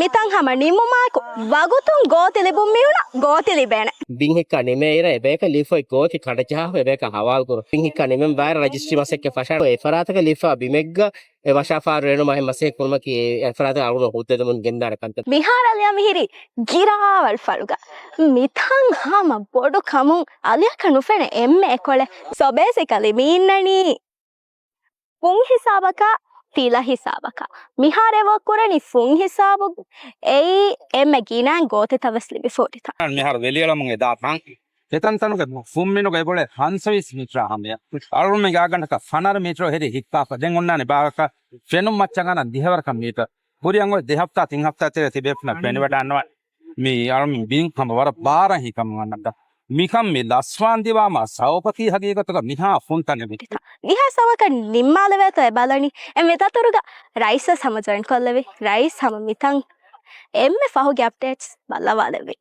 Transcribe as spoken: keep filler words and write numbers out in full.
މިތަން ހަމަ ނިމުމާއެކު ވަގުތުން ގޯތި ލިބުން މިއުޅާ ގޯތި ލިބޭނެ. ބިން ހިއްކާ ނިމޭއިރަށް އެބޭކަށް ލިފް އޮތް ގޯތި ކަނޑަޖަހާފަ އެބޭކަށް ހަވާލު ކުރުން. ބިން ހިއްކާ ނިމެން ވާއިރަށް ރަޖިސްޓްރީ މަސައްކަތް ފަށާނެ. އެފަރާތަކަށް ލިފްއާ ބިމެއްގަ އެ ވަށާފާރު ރޭނުމާ އެހެން މަސައްކަތް ކުރުމަކީ އެ އެފަރާތަށް އަޅުގަނޑު ހުއްދަ ދެމުން ގެންދާނެ ކަންތައް. މިހާރަށް އަލިޔާ މިހިރީ ގިރާވަޅު ފަޅުގަ. މިތަން ހަމަ ބޮޑު ކަމުން އަލިޔަކަށް ނުފެނޭ އެންމެ އެކޮޅެއް. ސޯ ބޭސިކަލީ މި އިންނަނީ ފުން ހިސާބަކާ، ތިލަ ހިސާބަކާ. މިހާރެ ވޯޓް ކުރަނީ ފުން ހިސާބު. އެއީ އެންމެ ގިނައިން ގޯތިތައް ވެސް ލިބިފަ ހުރިތަން. މިހާރު ވެލިއެޅަމުން އެދާ ތަން. އެތަންތަނުގެ ފުންމިނުގެ އެބޮޅެއް ހަންސަވީސް މީޓަރާ ހަމަޔަށް. އަޅުގަނޑުމެންގެ އާގަނޑަކަށް ފަނަރަ މީޓަރު ހެރި ހިއްކާފަ. ދެން އޮންނާނެ ބާވަކަށް ފެނުން މައްޗަށް އަންނަން ދިހަވަރަކަށް މީޓަރު. ކުރިއަށް އޮތް ދެ ހަފްތާ ތިން ހަފްތާ ތެރޭ ތިބޭފުޅުންނަށް ފެނިވަޑައިގަންނަވާނެ. މި އަޅުމެން ބިން ހަމަ ވަރަށް ބާރަށް ހިތްހަމަވާނެ. މިކަން މި ލަސްވާން ދިވާމާ ސަބަބަކީ ހަގީގަތުގަ މިހާ ފުންތައް ނެތް. ދިހަ ސަބަކަށް ނިންމާލެވޭތޯ އެ ބަލަނީ. އެ މި ދަތުރުގަ ރައީސް ވެސް ހަމަ ޖޮއިން ކޮށްލެވި. ރައީސް ހަމަ މިތަން އެންމެ ފަހުގެ އަޕްޑޭޓްސް ބައްލަވާލެއްވި.